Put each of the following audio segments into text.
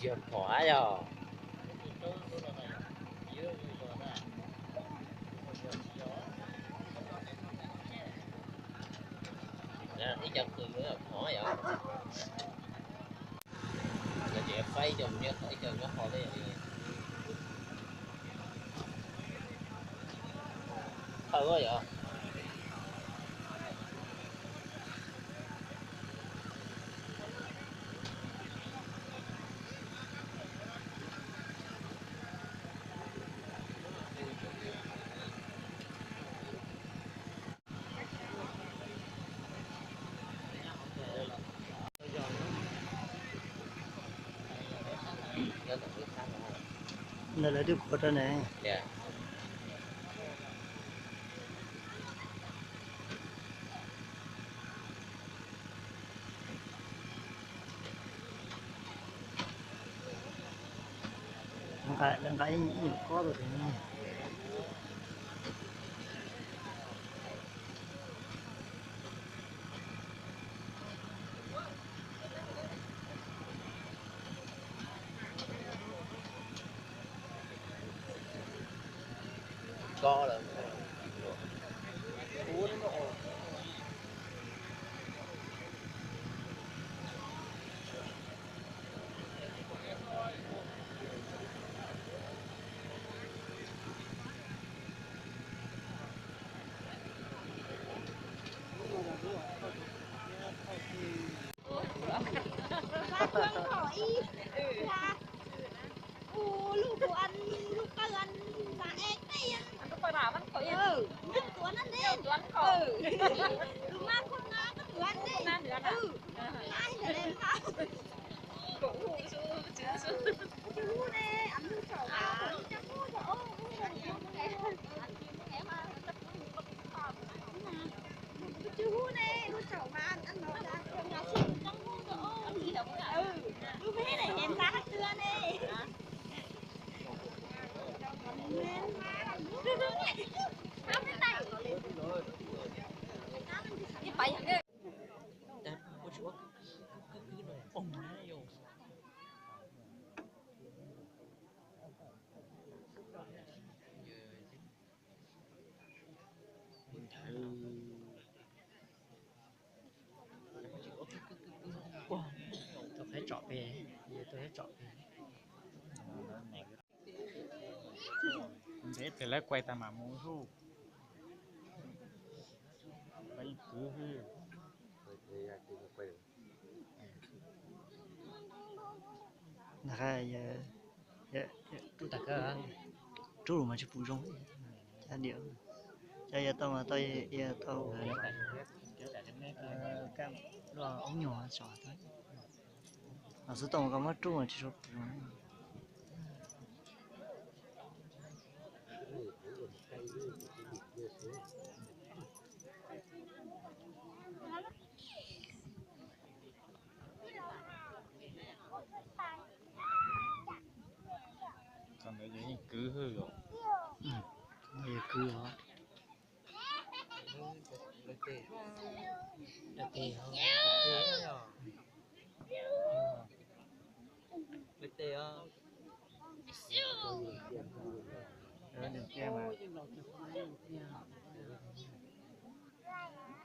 Yog phom yog. Ib co kws phom yog. Ces faib ib co nyob qhov li. Qhawv yog. Ntawd lawv twb kuav rau ne. Nqa ib nyuag kob rau. Tus qheb tsom pem, tus qheb tsom pem. Ntev pem lawv kuai tas mam mus hub. Kuai kwv hwb. Rub tas kawg, rub lus mas tsis pum zoo. Cov diam, cov yog tau mas tau, yog tau luaj oob nyuag tso. Los xub tau mas koj muab rub mas tsis zoo pum zoo. Txog ntawd ces yeej kwv hwb os. Kwv os.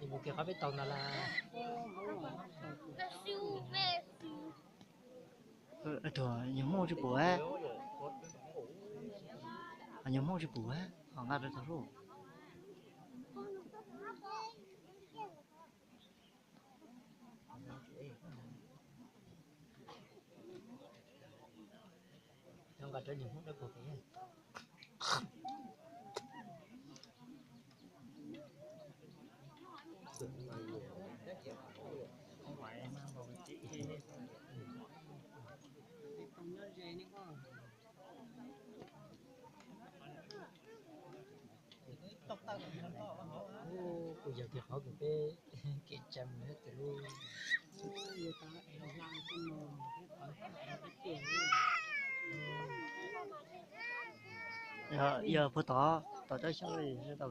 Mus kiag qhov peb tau ntawd las. Tuag, nyuag Hmoob tsis pum a. Nyuag Hmoob tsis pum a, ho nqa rau tau hluj. Pas rau niam Hmoob dawb paug pem. Kuv yog tias qhov kws peb kev tsaa mus nyob tes lub Yog puag tod, tod cov xyoob tau.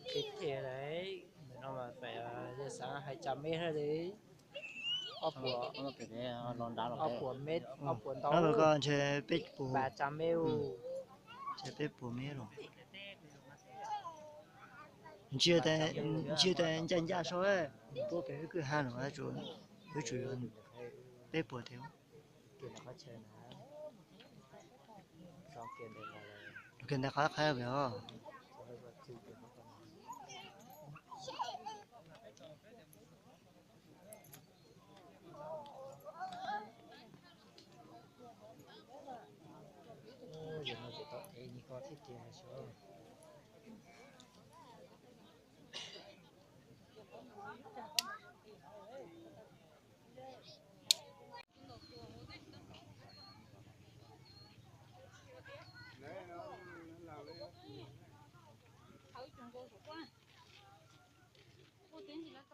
Qhib qhia lawm, ntawm no mas pem yog xav hais tsa meb hab li. Ob puas, ob puas meb, ob puas ntau, ntshe peb puas, tsa meb, ntshe peb puas meb los. Ntsia tas ncaj ncaj saib, puab pem wb kwj ha los, wb tsum yuav peb puas thiab. Los kiag ntawd qhov qhaib pem os. Yog no ces tau ev nyuag ko thiab ces saib. Kuv twb ntsis los